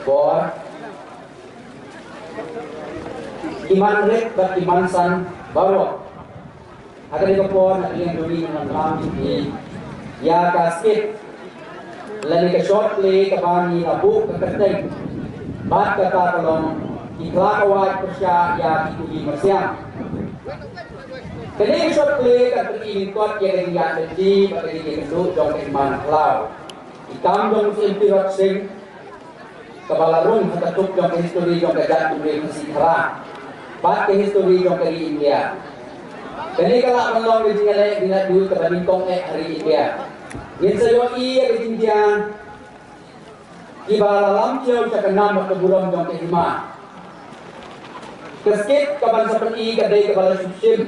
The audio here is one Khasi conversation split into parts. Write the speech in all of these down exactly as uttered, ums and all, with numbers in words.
Por. Ki man rit bad ki man san baroh. Ha kane ka por na ka liang jong ngi ngan lam ïa phi ïa ka skit lane ka short play kaba ngi la buh ka kyrteng Bad Kata Ka Long, ki khlawait pyrshah ïa ki kuli marsiang. Kane ka short play kan pyni lyngkot ïa ka jingïaid lynti bad ka jingïakynduh jong ka Hima Nongkhlaw. Ki kam jong u Syiem Tirot Sing kaba la rung ha ka tup jong ka histori jong ka jaitbynriew Khasi Khara bad ka histori jong ka ri India. Kane ka lah ban long ka jingïaleh jingïaid duh kaba nyngkong eh ha ri India. Ngin sa ïohi ïa ka jingjia kiba la lam thiaw sha ka nam bad ka burom jong ka hima. Ka skit kaban sa pyni ka dei kaba la shu shim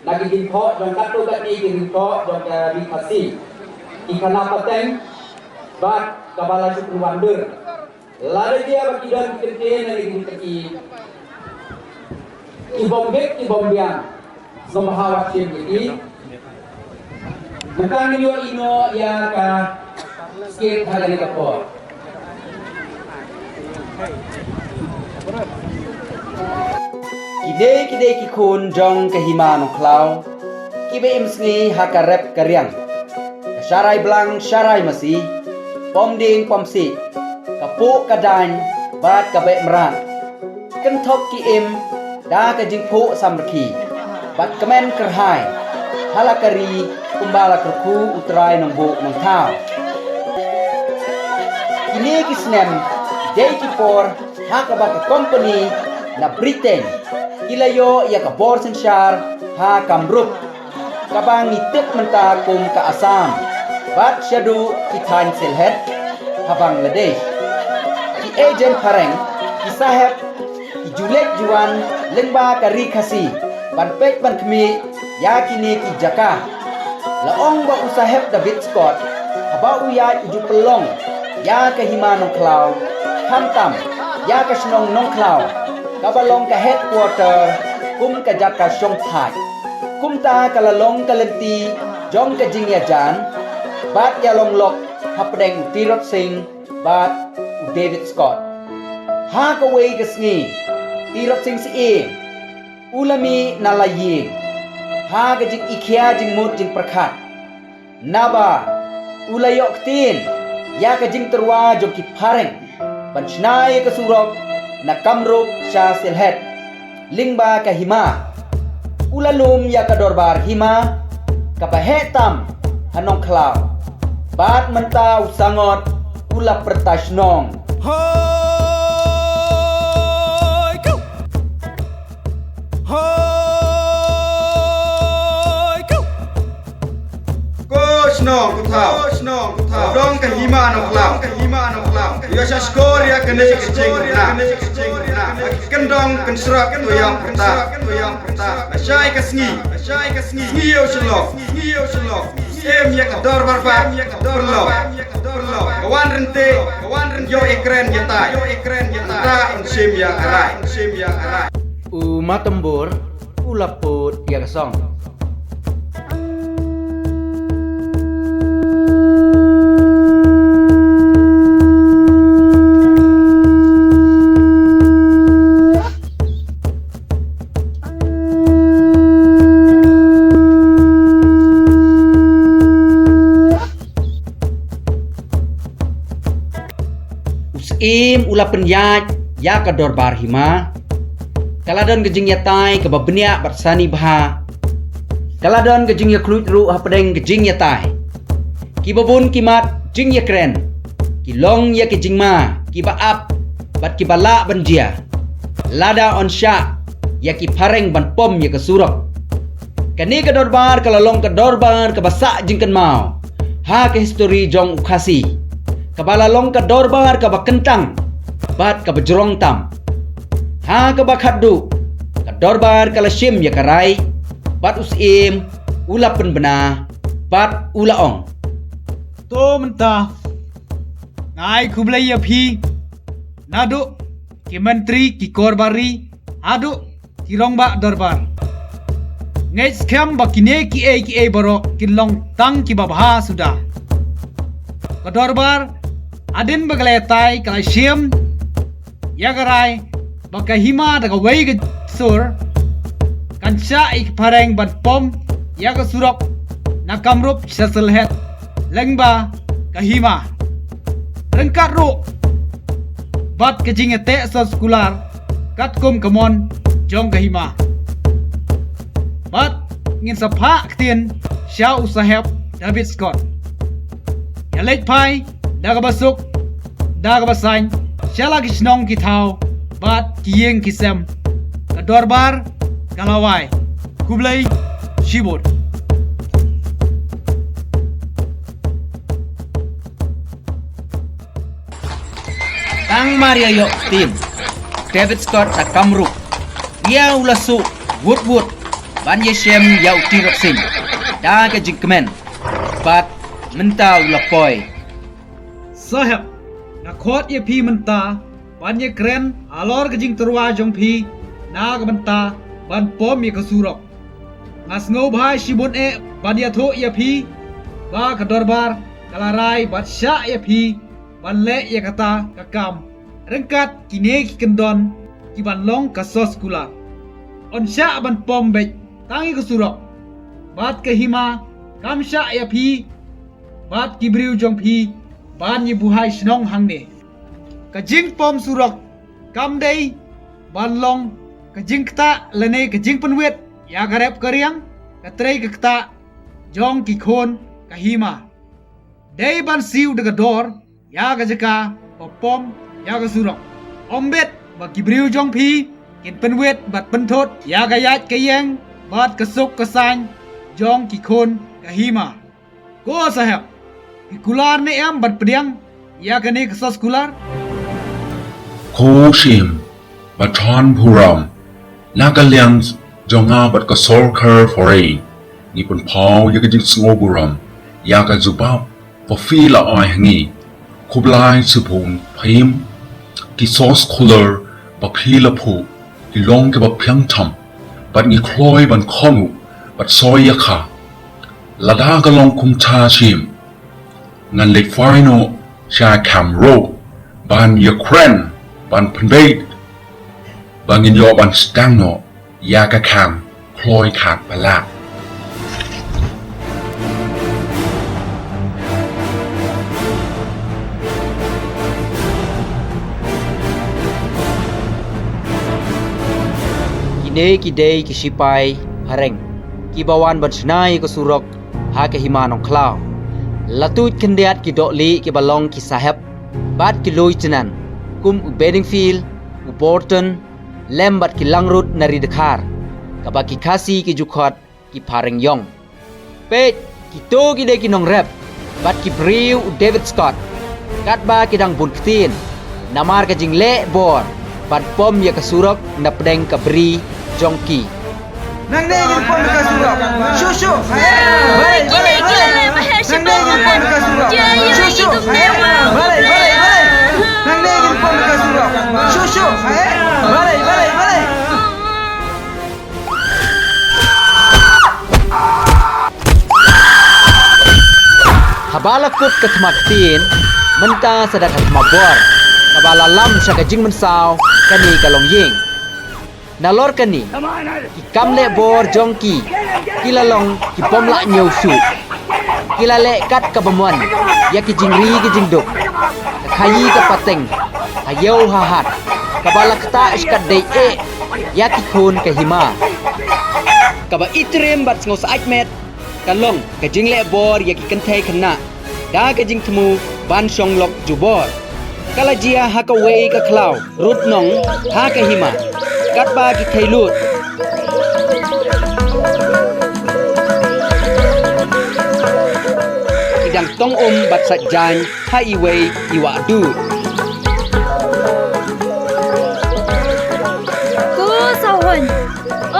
na ki jingthoh jong katto katne ki jingthoh jong ka ri Khasi, ki khana pateng bad kaba la shu pynwandur. Lada jia ba ki don ki kyntien lane ki jingkyrkieh, ki bym bit ki bym biang. Sngewbha wat shim ïa ki. Mynta ngin ïohi noh ïa ka skit ha kane ka por. Ki dei ki dei ki khun jong ka Hima Nongkhlaw kiba im sngi ha ka rep ka riang, ka sharai blang sharai masi, pom dieng pom siej, ka puh ka daiñ bad ka beh mrad. Kynthup ki im da ka jingphuh samrkhie bad kmen kyrhai ha la ka ri kumba la kyrkhu U Trai Nongbuh Nongthaw. Kine ki snem dei ki por ha kaba ka kompani na Britain ki la ïoh ïa ka bor synshar ha Kamrup, kaba ngi tip mynta kum ka Assam, bad shaduh ki thaiñ Sylhet ha Bangladesh. Ki agent phareng ki sahep ki ju leit ju wan lyngba ka ri Khasi ban peit ban khmih ïa kine ki jaka. La ong ba u Sahep David Scott haba u ïaid u ju pynlong ïa ka Hima Nongkhlaw, khamtam ïa ka shnong Nongkhlaw kaba long ka headquarter kum ka jaka shongthait. Kumta ka la long ka lynti jong ka jingïajan bad ïalong lok hapdeng u Tirot Sing bad u David Scott. Ha kawei ka sngi, Tirot Sing Syiem u la mih na la ïing ha ka jingïkhia jingmut jingpyrkhat, naba u la ïoh ktien ïa ka jingtyrwa jong ki phareng ban shna ïa ka surok na Kamrup sha Sylhet lyngba ka hima. U la lum ïa ka dorbar hima kaba heh tam ha Nongkhlaw, bad mynta u sangot u la pyrta shnong. Hoi, go! Hoi, go! Ko shnong, ko thaw, ko shnong, ko thaw. Dong ka hima Nongkhlaw, ka hima Nongkhlaw. Ïa sha skor ïa kane ka jingkyrkhu. Kyndong kynshrok to ïa pyrta, to ïa pyrta. Shai ka sngi, shai ka sngi. Sngi ïew shlok, sngi ïew shlok. Em ïa ka dorbar ba, ïa ka dorbar. Ka wan ryntih, ka wan ryntih. Ïoh ïa kren ïa tai, ïoh ïa kren ïa tai. Ta un shim ïa ka rai, un shim ïa ka rai. U Matambur u la put ïa ka song. U Syiem u la pynïaid ïa ka dorbar hima. Ka la don ka jingïatai kaba bniah bad sani bha. Ka la don ka jingïakhluit ruh hapdeng ka jingïatai. Kiba bun ki mad jingïakren, ki long ïa ki jingma kiba ap bad kiba lah ban jia lada yn shah ïa ki phareng ban pom ïa ka surok. Kane ka dorbar ka la long ka dorbar kaba sah jingkynmaw ha ka histori jong u Khasi, kaba la long ka dorbar kaba kyntang bad kaba jrong tam. Ha kaba khatduh ka dorbar ka la shim ïa ka rai bad u Syiem u la pynbna bad u la ong. To mynta nga ai khublei ïa phi, naduh ki myntri, ki korbari, haduh ki rangbah dorbar. Ngeit skhem ba kine kiei kiei baroh kin long tang kiba bha suda. Ka dorbar hadien ba ka la ïatai ka la shim ïa ka rai ba ka hima da kawei ka sur kan shah ïa ki phareng ban pom ïa ka surok na Kamrup sha Sylhet lyngba ka hima. Ryngkat ruh bad ka jingïateh soskular katkum ka mon jong ka hima. Bad ngin sa phah ktien sha u Saheb David Scott. Ïa leit phai da kaba suk da kaba saiñ sha la ki shnong ki thaw bad ki ïing ki sem. Ka dorbar ka la wai. Khublei shibun. Tang mar ïa ïoh ktien, David Scott na Kamrup ïa u la suk wut wut ban ïashem ïa u Tirot Sing da ka jingkmen. Bad mynta u la poi. Saheb, nga khot ïa phi mynta ban ïakren halor ka jingtyrwa jong phi na ka bynta ban pom ïa ka surok. Nga sngewbha shibun eh ban ïathuh ïa phi ba ka dorbar ka la rai bad shah ïa phi ban leh ïa kata ka kam ryngkat kine ki kyndon ki ban long ka soskular. Yn shah ban pom beit tang ïa ka surok bad ka hima, kam shah ïa phi bad ki briew jong phi ban ïa buhai shnong hangne. Ka jingpom surok kam dei ban long ka jingktah lane ka jingpynwit ïa ka rep ka riang, ka trei ka ktah jong ki khun ka hima. Dei ban siew da ka dor ïa ka jaka ba pom ïa ka surok. Ym bit ba ki briew jong phi kin pynwit bad pynthut ïa ka ïaid ka ïeng bad ka suk ka saiñ jong ki khun ka hima. Ko Saheb, phi kular ne em ban pdiang ïa kane ka soskular? Ko Shim, ba thon burom, na ka liang jong nga bad ka sorkar foreign, ngi pynpaw ïa ka jingsngewburom ïa ka jubab ba phi la ai ha ngi. Khublei shibun phim, ki soskular ba phi la phuh ki long kiba pdiang tam bad ngi kloi ban kohnguh bad soi ïa ka. Lada ka long kumta Shim, ngan leit phai noh sha Kamrup ban ïakren ban pynbeit ba ngin ïoh ban sdang noh ïa ka kam kloi khadpalat. Kine ki dei ki shipai phareng kiba wan ban shna ïa ka surok ha ka hima Nongkhlaw. La tuid khyndiat ki dohlieh kiba long ki saheb bad ki luitnant kum u Bedingfield, u Burton, lem bad ki langrut na Ri Dkhar, kaba ki Khasi ki ju khot ki phareng ïong. Peit, kito ki dei ki nongrep bad ki briew u David Scott, katba ki dang bun ktien namar ka jingleh bor ban pom ïa ka surok na pdeng ka bri jong ki. Nangne ngin pom ka surok. Shu shu. Balei, balei, balei. Nangne ngin pom ka surok. Shu shu. Balei, balei, balei. Nangne ngin pom ka surok. Shu shu. Balei, balei, balei. Haba la kut ka thma ktien, mynta sa da ka thma bor kaba la lam sha ka jingmynsaw kane ka longïing. Nalor kane, ki kam leh bor jong ki ki la long ki bym lah ñiew shuh. Ki la leh kat kaba mon ïa ki jingri ki jingduk, ka khaïi ka pateng, ha ïew ha hat, kaba la ktah shikatdei eh ïa ki khun ka hima. Kaba itriem bad sngewsyaid met ka long ka jingleh bor ïa ki kynthei khynnah da ka jingthmu ban shong lok jubor. Ka la jia ha kawei ka khlaw rud nong ha ka hima, katba ki thei lut ki dang tong um bad sait jaiñ ha iwei i wah duh. Ko Sawhun,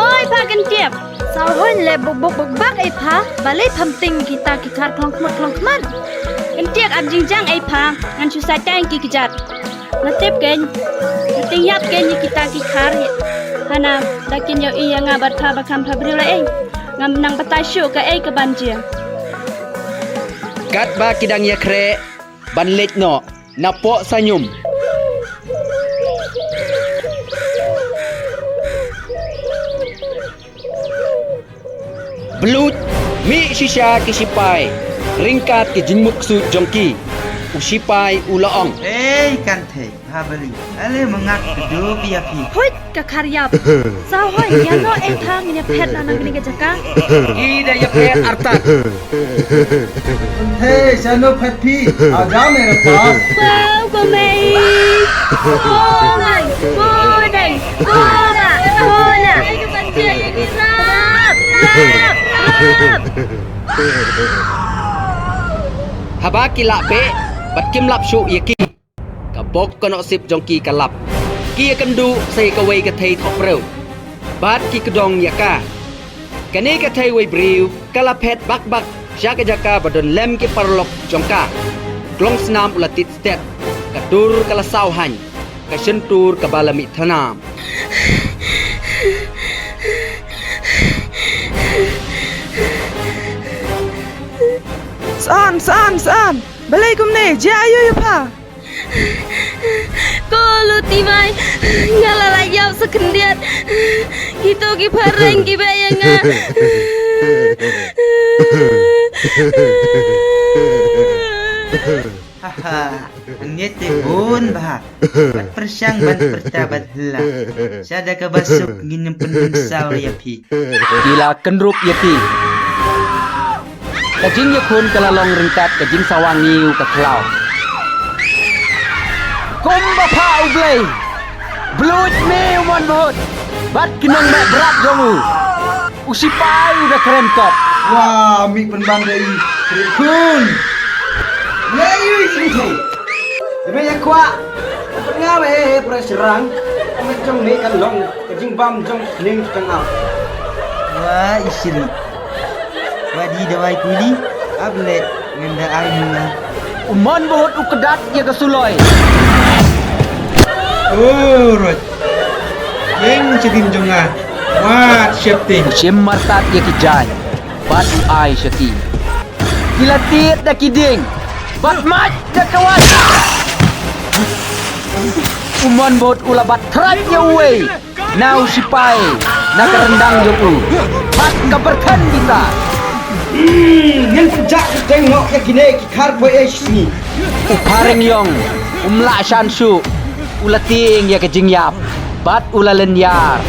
oi pha Kyntiap. Sawhun, leh buk buk buk bak ei pha, balei pham tieng kita ki khar khlong khmut khlong khmat. Kyntiap, ap jingjang ei pha, ngan shu sait tang ki kjat. Nga tip kein, nga tieng ïap kein ïa kita ki khar. Hana ba kin ïohi ïa nga bad pha ba kham pha briew la ei. Ngam nang batai shuh kaei ka ban jia. Katba ki dang ïakhreh ban leit noh napoh saiñum, Pluit, mih shisha ki shipai ryngkat ki jingmut ksuid jong ki. U shipai u la ong. Ei, kan thei, ha bali. Ale mangak kedu pia phi. Huit, ka khariap. Saw hoi, ïa no ei thang ïa phet na nang kini ka jaka. Ki da ïa phet artat. Hey, shano phet phi? Aja mere paas. Wow, ko mei. Ko nai, ko dai, ko na, ko na. Rap, rap, rap. Haba ki lah beh bad kim lap shuh ïa ki, ka bok ka nohsip jong ki ka lap. Ki ïakynduh sa ïa kawei ka thei thohpriew bad ki kdong ïa ka. Kane ka thei wei briew ka la phet bak bak sha ka jaka ba don lem ki paralok jong ka. Klong snam u la tit stet, ka dur ka la saw haiñ, ka shyntur kaba la mih thnam. San, san, san. Balei kumne, jia aïu ïa pha? Ko Luti mai, nga la lait ïap sa khyndiat. Kito ki phareng ki beh ïa nga. Haha, hangne te bun bha. Bad pyrshang ban pyrta bad hla. Sa da kaba suk ngin ym pynbynsaw ïa phi. Ki la kynrup ïa ki. Ka jingïakhun ka la long ryngkat ka jingsawang ñiew ka khlaw. Kumba pha U Blei, bluit me u mon bhut bad ki nongmeh brat jong u. U sipai u da kren kot. Wa, mih pynban da i. Khun. Lei yu i jingthei. Dei me ïa kwah. Nga ba he he pra syrang. Ka jong me kan long ka jingbam jong ning tang au. Wa, i shri. Wa, di dawai kuli. Ap le ngan da ai mula. U mon bhut u kdat ïa ka suloi. Oh, rot. Eng chidin jong nga. Wat shepting. Shim martat ïa ki jaiñ. Bad u ai sha ki. Ki la tied da ki dieng. Bad mait da ka wat. U mon bhut u la bat thrat ïa uwei na u sipai na ka ryndang jong u. Bad ka byrthen kita. Hmm, ngin pynjah pyrteng noh ïa kine ki khar poi ei shisngi. U phareng ïong um lah shan shuh. U la tieng ïa ka jingïap bad u la lynñiar.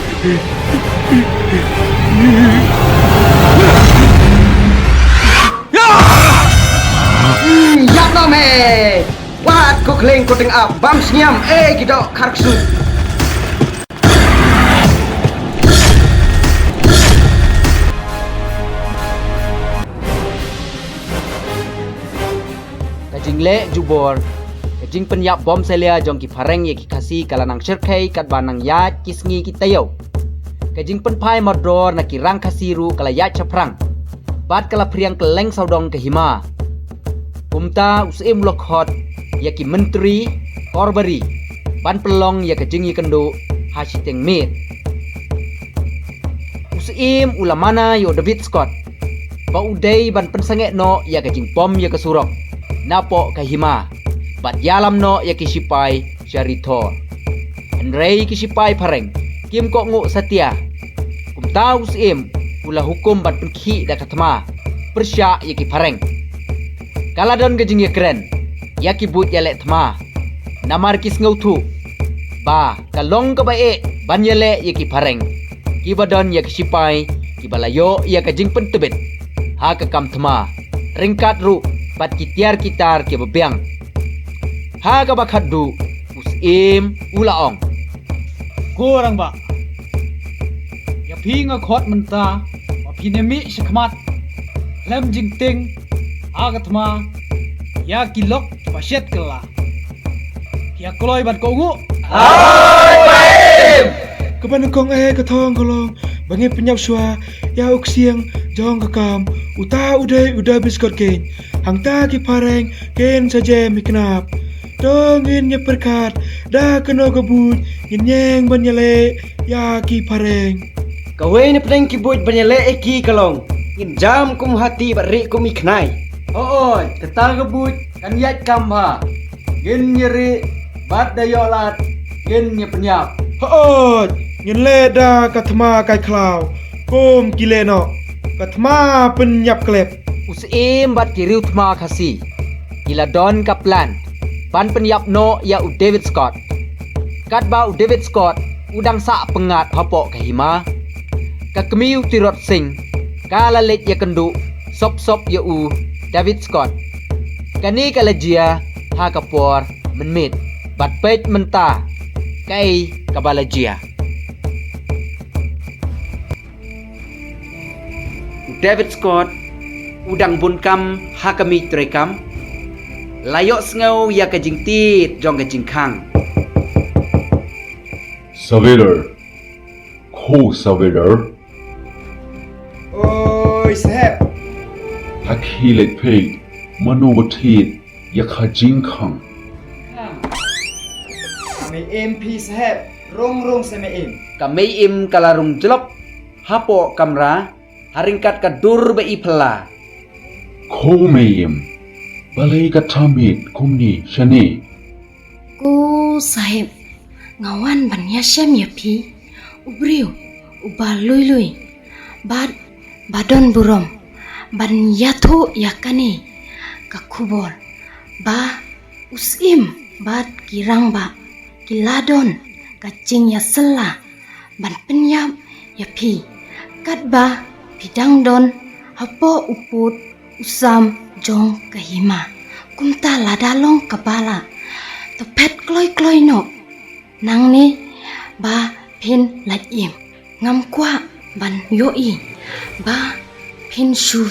Ïap noh me. Wat ko khleng ko teng ap bam sniam eh ki doh khar ksuid. Ka jingleh jubor, ka jingpynïap bom selia jong ki phareng ïa ki Khasi ka la nang shyrkhei katba nang ïaid ki sngi ki taïew. Ka jingpynphai mardor na ki rang Khasi ruh ka la ïaid shaphrang bad ka la phriang kylleng sawdong ka hima. Kumta u Syiem u la khot ïa ki myntri korbari ban pynlong ïa ka jingïakynduh ha shiteng miet. U Syiem u la mana ïa u David Scott ba u dei ban pynsangeh noh ïa ka jingbom ïa ka surok napoh ka hima bad ïalam noh ïa ki sipai sha ri Thor. Hynrei ki sipai phareng kim kohnguh satia. Kumta u Syiem u la hukum ban pynkhih da ka thma pyrshah ïa ki phareng. Ka la don ka jingïakren ïa ki buit ïaleh thma namar ki sngewthuh ba ka long kaba eh ban ïaleh ïa ki phareng kiba don ïa ki sipai kiba la ïoh ïa ka jingpyntbit ha ka kam thma ryngkat ruh bad ki tiar ki tar kiba biang. Ha kaba khatduh u Syiem u la ong. Ko rangbah, ïa phi nga khot mynta ba phin ïa mih shakhmat khlem jingtieng ha ka thma ïa ki lok ba shet kylla. Ki ïa kloi ban kohnguh. Hooid, Syiem! Kaba nyngkong eh ka thong ka long ba ngin pynïap shuwa ïa u ksiang jong ka kam. Uta u dei u David Scott Kane. Hangta ki phareng kin sa jem hi khnap. To ngin ïa pyrkhat da kano ka buit ngin ïeng ban ïaleh ïa ki phareng. Kawei na pdeng ki buit ban ïaleh ïa ki ka long ngin jam kum u hati bad rieh kum i khnai. Hooid, kata ka buit kan ïaid kam bha. Ngin ïa rieh bad da ïoh lad ngin ïa pynïap. Hooid, ngin leh da ka thma kai khlaw kum ki leh noh. Ka thma pynïap klep. U Syiem bad ki riew thma Khasi ki la don ka plan ban pynïap noh ïa u David Scott. Katba u David Scott u dang sah pyngngad hapoh ka hima, ka kmie u Tirot Sing ka la leit ïakynduh sop sop ïa u David Scott. Kane ka la jia ha ka por mynmiet bad peit mynta kaei kaba la jia. U David Scott u dang bun kam ha ka miej treikam, la ïohsngew ïa ka jingtied jong ka jingkhang. Surveyor, ko surveyor. Oi saheb. Ha khie leit peit mano ba thied ïa ka jingkhang. Ka mei im phi saheb, rung rung sa mei im. Ka mei im ka la rung jlop hapoh kamra ha ryngkat ka dur ba i phylla. Ko mei im, balei ka tamiet kumne shane? Ko saheb, nga wan ban ïashem ïa phi, u briew uba lui lui bad ba don burom, ban ïathuh ïa kane ka khubor ba u Syiem bad ki rangbah ki la don ka jingïasylla ban pynïap ïa phi katba phi dang don hapoh u pud u sam jong ka hima. Kumta lada long kaba lah, to phet kloi kloi noh nangne ba phin lait im. Ngam kwah ban ïohi ba phin shu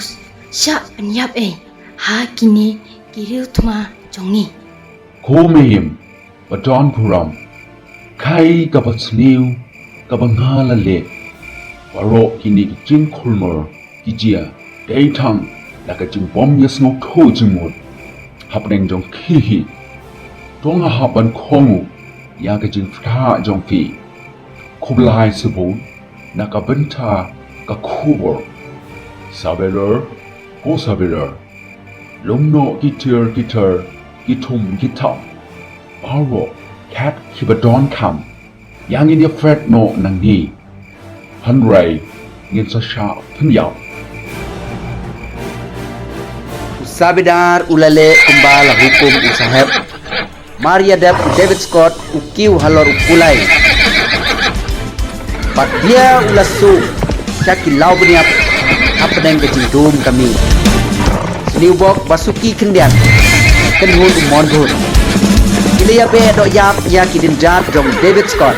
shah pynïap ei ha kine ki riew thma jong ngi. Ko mei im ba don burom, kaei kaba sniew kaba nga la leh? Baroh kine ki jingkhulmar ki jia dei tang da ka jingbym ïasngewthuh jingmut hapdeng jong phi hi. To nga hap ban kohnguh ïa ka jingpyrta jong phi. Khublei shibun na ka bynta ka khubor. Surveyor, ko surveyor, lum noh ki tiar ki tar, ki thum ki tam, baroh kat kiba don kam, ïa ngin ïa phet noh nangne. Hynrei ngin sa shah pynïap. U surveyor u la leh kumba la hukum u saheb. Mar ïa dep u David Scott u kiew halor u kulai, bad ïa u la suk sha ki law bniap hapdeng ka jingdum ka mih. Sniewbok ba suki khyndiat, kynhun u mon bun, ki la ïa beh doh ïap ïa ki dynjat jong David Scott.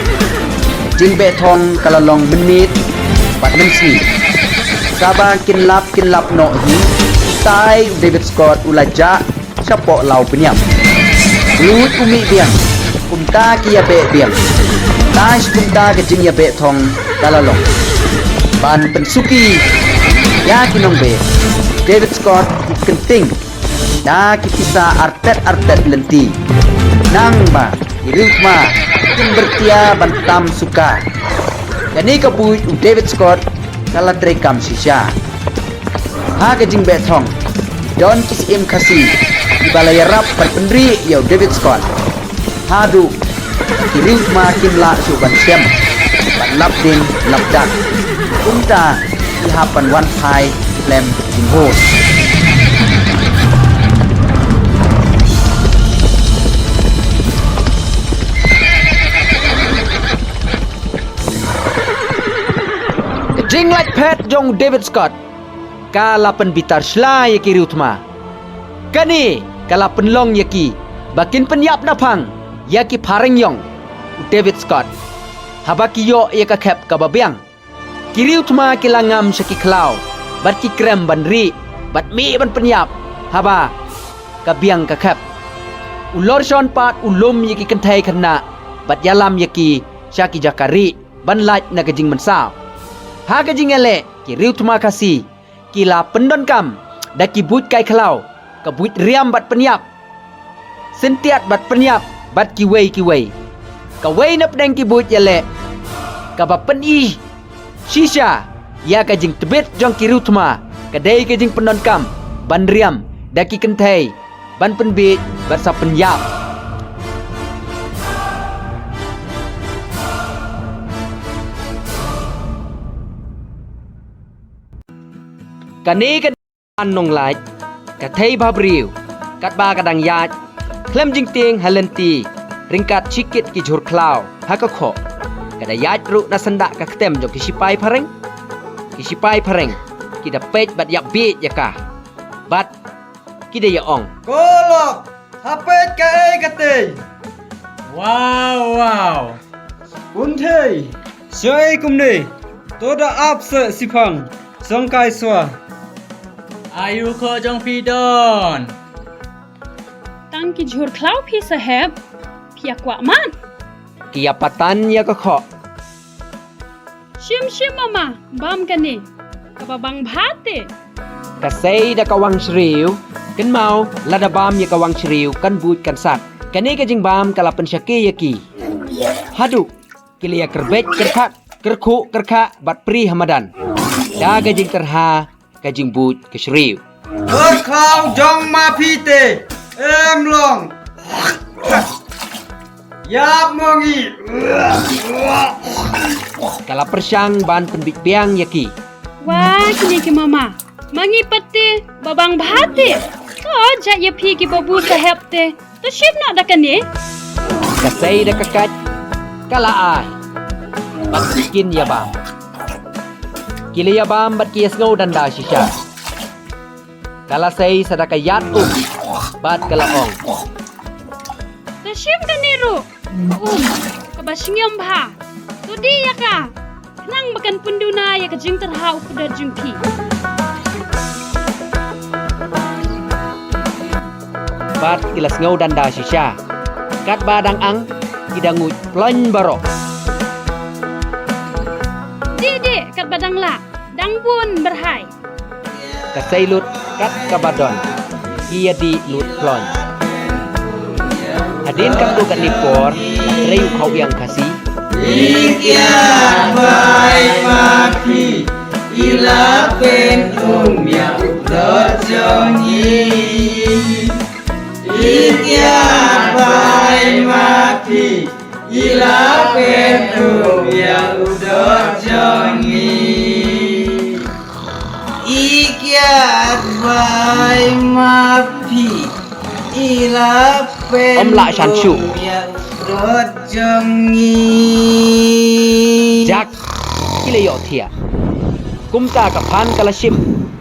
Jingbeh thong ka la long mynmiet bad mynsngi. Saba kin lap kin lap noh hi, tai u David Scott u la jah shapoh law bniap. Lut u mih biang, kumta ki ïa beh biang. Tash kumta ka jingïabeh thong ka la long. Ban pynsuki ïa ki nongbeh, David Scott u kynting da ki pisa artet artet lynti. Nangba ki riew thma kin byrtia ban tam suka. Kane ka buit u David Scott ka la treikam shisha. Ha ka jingbeh thong, don ki syiem Khasi kiba la ïarap ban pynrieh ïa u David Scott. Haduh ki riew thma kim lah shuh ban shem, ban lap ding lap dak. Kumta ki hap ban wan phai khlem jinghur. Ka jinglait phet jong u David Scott ka la pynbitar sla ïa ki riew thma. Kane ka la pynlong ïa ki ba kin pynïap naphang ïa ki phareng ïong u David Scott haba ki ïoh ïa ka khep kaba biang. Ki riew thma ki la ngam sha ki khlaw bad ki krem ban rieh bad mih ban pynïap haba ka biang ka khep. U Lorshon pat u lum ïa ki kynthei khynnah bad ïalam ïa ki sha ki jaka rieh ban lait na ka jingmynsaw. Ha ka jingïaleh, ki riew thma Khasi ki la pyndonkam da ki buit kai khlaw, ka buit riam bad pynïap, syntiat bad pynïap bad kiwei kiwei. Kawei na pdeng ki buit ïaleh kaba pyni shisha ïa ka jingtbit jong ki riew thma ka dei ka jingpyndonkam ban riam da ki kynthei ban pynbiej bad sa pynïap. Kane ka dei ban nonglait, ka thei bhabriew, katba ka dang ïaid khlem jingtieng ha lynti, ryngkat shikit ki jhur khlaw ha ka khoh. Ka da ïaid ruh na syndah ka ktem jong ki shipai phareng. Ki shipai phareng ki da peit bad ïap bieit ïa ka, bad ki da ïa ong: Ko lok, ha peit kaei katei. Wow, wow. Kynthei, shaei kumne? To da ap seh shiphang, shong kai shuwa. Aïu khoh jong phi don? Tang ki jhur khlaw phi sahep, phi ïa kwah mad? Ki ïa patan ïa ka khoh. Shim shim mama, bam kane, kaba bang bha te. Ka sei da ka wang shriew. Kynmaw, lada bam ïa ka wang shriew kan buit kan sat. Kane ka jingbam ka la pynshake ïa ki. Haduh ki la ïa kyrbit kyrkhat, kyrkhuh kyrkhah bad prie ha madan da ka jingtyrha ka jingbuit ka shriew. Kyrkhaw jong ma phi te, em long. Ïap mo ngi. Ka la pyrshang ban pynbit biang ïa ki. Wah, kine ki mama, ma ngi pat te ba bang bha te. Ko jait ïa phi ki babu sahep te. To shim noh da kane. Ka sei da ka kait ka la ai bad ki kin ïa bam. Ki la ïa bam bad ki ïa sngew danda shisha. Ka la sei sa da ka ïat um bad ka la ong: To shim kane ruh, um kaba shngiam bha. To dih ïa ka, khnang ba kan pynduna ïa ka jingtyrha u kdot jong phi. Bad ki la sngew danda shisha. Katba dang ang, ki da nguid ploiñ baroh. Dih dih, katba dang lah, dang bun byrhai. Ka sei lut kat kaba don, ki ïa dih lut ploiñ. Hadien katto katne por, la trei u khawïang Khasi. Ikia bai ma phi, i la pynum ïa u kdot jong ngi. Ikia bai ma phi, i la pynum ïa u kdot jong ngi. Ikia bai ma phi, i la pynum ïa u kdot jong ngi. Ym lah shan shuh. Jak, ki la ïohthiah. Kumta ka phan ka la shim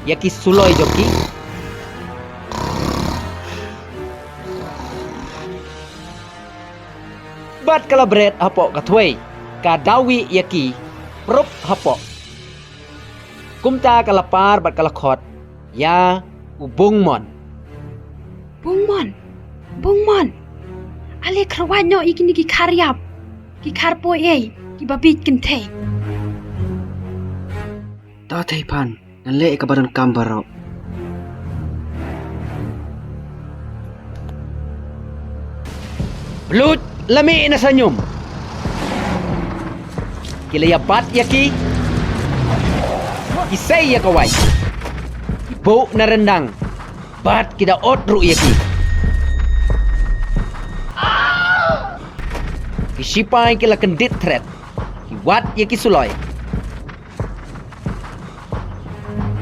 ïa ki suloi jong ki. Bad ka la bret hapoh ka thwei, ka dawi ïa ki prup hapoh. Kumta ka la par bad ka la khot ïa u Bungmon. Bungmon, Bungmon, ale kyrwat noh ïa kine ki khar ïap, ki khar poi ei, ki ba bieit kynthei. To thei phan, ngan leh ïa kaba donkam baroh. Bluit la mih na sanium. Ki la ïa bat ïa ki. Ki sei ïa ka wait. Ki buh na ryndang. Bad ki da ot ruh ïa ki. Ki sipai ki la kyndit thret. Ki wad ïa ki suloi.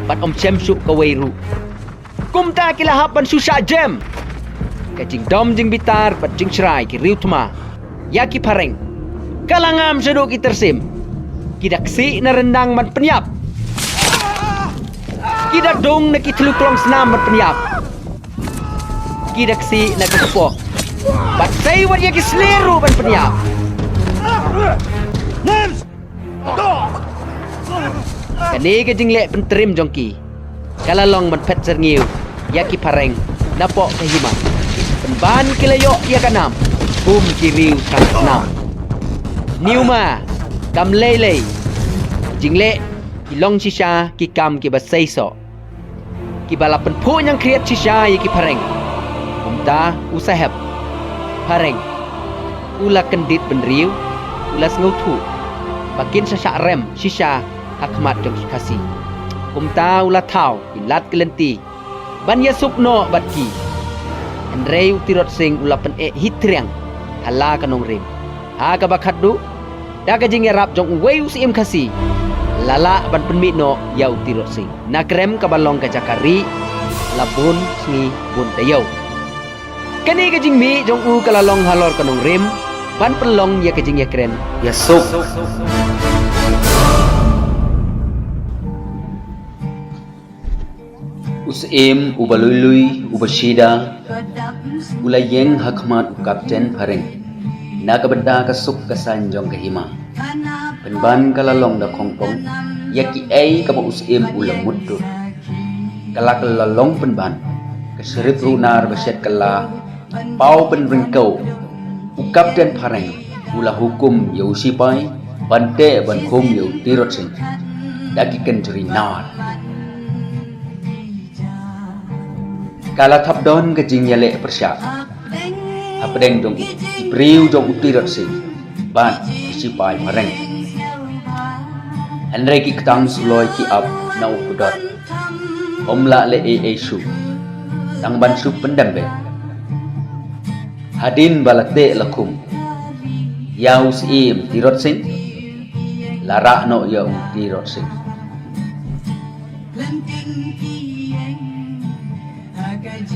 Bad ym shem shuh kawei ruh. Kumta ki la hap ban shu shah jem. Ka jingdom jingbitar bad jingshrai ki riew thma ïa ki phareng ka la ngam shaduh ki tyrsim. Ki da ksih na ryndang ban pynïap. Ki da dung na ki thlu klong snam ban pynïap. Ki da ksih na ki kpoh. Bad sei wat ïa ki slier ruh ban pynïap. Kane ka jingleh pyntrim jong ki ka la long ban phet syrngiew ïa ki phareng napoh ka hima. Pynban ki la ïoh ïa ka nam kum ki riew thrang snam. Hynñiew ma kam lei lei jingleh ki long shisha ki kam kiba sei soh. Kiba la pynphuh ñiangkhriat shisha ïa ki phareng. Kumta u sahep phareng u la kyndit bynriew, u la sngewthuh ba kin sa shah rem shisha ha khmat jong ki Khasi. Kumta u la thaw ki lad ki lynti ban ïasuk noh bad ki. Hynrei u Tirot Sing u la pyneh hi triang ha la ka nongrim. Ha kaba khatduh da ka jingïarap jong uwei u syiem Khasi. la lah ban pynmih noh ïa u Tirot Sing na krem kaba long ka jaka ri la bun sngi bun taïew. Kane ka jingmih jong u ka la long halor ka nongrim ban pynlong ïa ka jingïakren ïasuk. U Syiem uba lui lui, uba shida, u la ïeng ha khmat u Kapten Phareng na ka bynta ka suk ka saiñ jong ka hima. Pynban ka la long da khongpong ïa kiei kaba u Syiem u la mutdur. Ka la ka la long pynban ka syrip runar ba shet ka la paw pynryngkew. U Kapten Phareng u la hukum ïa u sipai ban teh ban khum ïa u Tirot Sing da ki kynjri nar. Ka la thap don ka jingïaleh pyrshah hapdeng jong u briew jong u Tirot Sing bad u sipai Phareng. Hynrei ki ktang suloi ki ap na u kudot. Ym lah leh ei ei shuh tang ban shu pyndem beit. Hadien ba la teh la khum ïa u Syiem Tirot Sing, la rah noh ïa u Tirot Sing.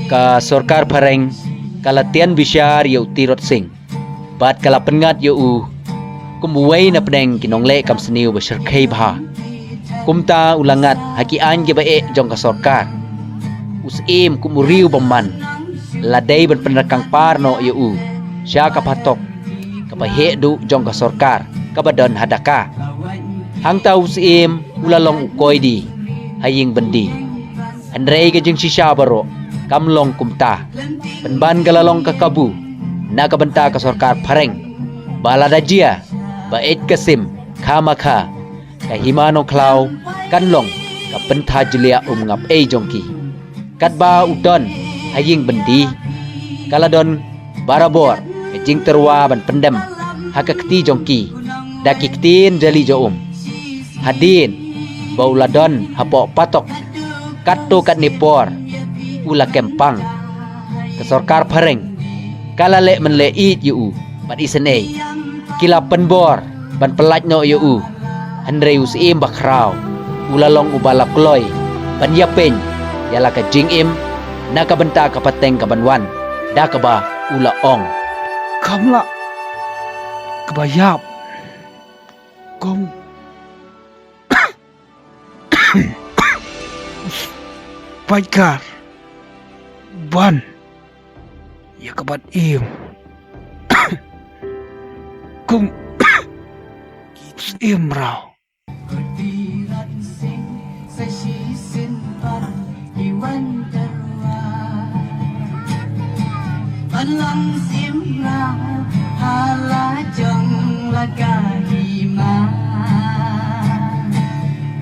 Ka sorkar Phareng ka la tian bishar ïa u Tirot Sing bad ka la pynngat ïa u kum uwei na pdeng ki nongleh kam sniew ba shyrkhei bha. Kumta u la ngat ha ki aiñ kiba eh jong ka sorkar. U Syiem kum u riew bymman la dei ban pynrkang par noh ïa u sha ka phatok kaba heh duh jong ka sorkar kaba don ha Dhaka. Hangta u Syiem u la long u koidi ha ïing byndi. Hynrei ka jingshisha baroh kam long kumta. Pynban ka la long ka kabu na ka bynta ka sorkar Phareng ba lada jia ba eit ka sim kha ma kha, ka hima Nongkhlaw kan long ka pyntha jliah um ngap ei jong ki. Katba u don ha ïing byndi, ka la don barabor ka jingtyrwa ban pyndem ha ka kti jong ki da ki ktien jali ja um. Hadien ba u la don hapoh patok, katto katne por u la kem pang. Ka sorkar Phareng ka la leh mynleh ïeit ïa u bad isynei ki la pynbor ban pyllait noh ïa u. Hynrei u Syiem Bakhraw u la long uba la kloi ban ïapeiñ ïa la ka jingim na ka bynta ka pateng kaban wan, da kaba u la ong: Kam lah kaba ïap kum u paidbah ban ïa ka ban im kum u Syiem Mraw. Ban long Syiem Mraw ha la jong la ka hima.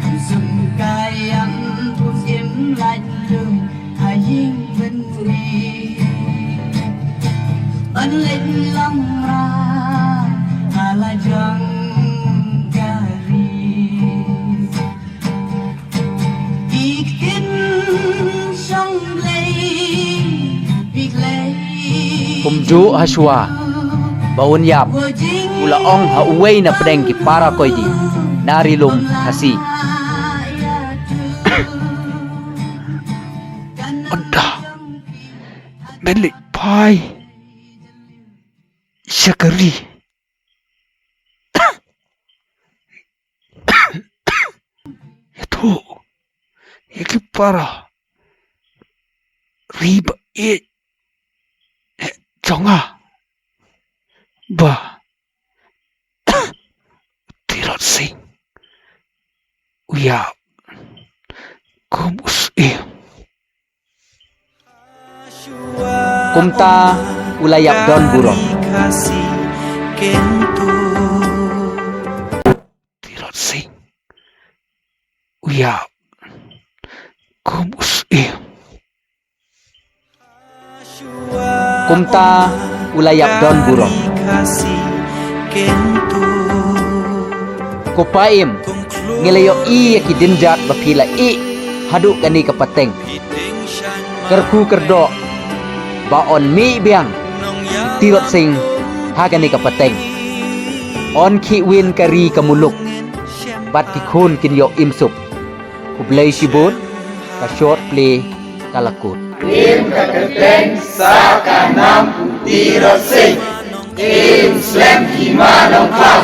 Kum sum ka ïam kum im lait lum ha ïing byndi. Ban leit long Mraw ha la jong ka ri. Ki ktien shong Blei, ki Blei. Kumjuh hashwa ba un ïap, u la ong ha uwei na pdeng ki para koidi na Ri Lum Khasi: Ynda men leit phai sha ka ri, ïathuh ïa ki para ri ba ïeit jong nga ba Tirot Sing u ïap kum u Syiem. Kumta u la ïap don burom. Tirot Sing u ïap kum u Syiem. Kumta u la ïap don burom. Ko Pa Im, ngi la ïohi ïa ki dien jat ba phi la ïeh haduh kane ka pateng. Kyrkhu kyrdoh ba yn mih biang Tirot Sing ha kane ka pateng. Yn khih win ka ri ka muluk bad ki khun kin ïoh im suk. Khublei shibun, ka short play ka la kut. Im ka kyrteng sa ka nam u Tirot Sing. Im slem ki ma nongkhlaw.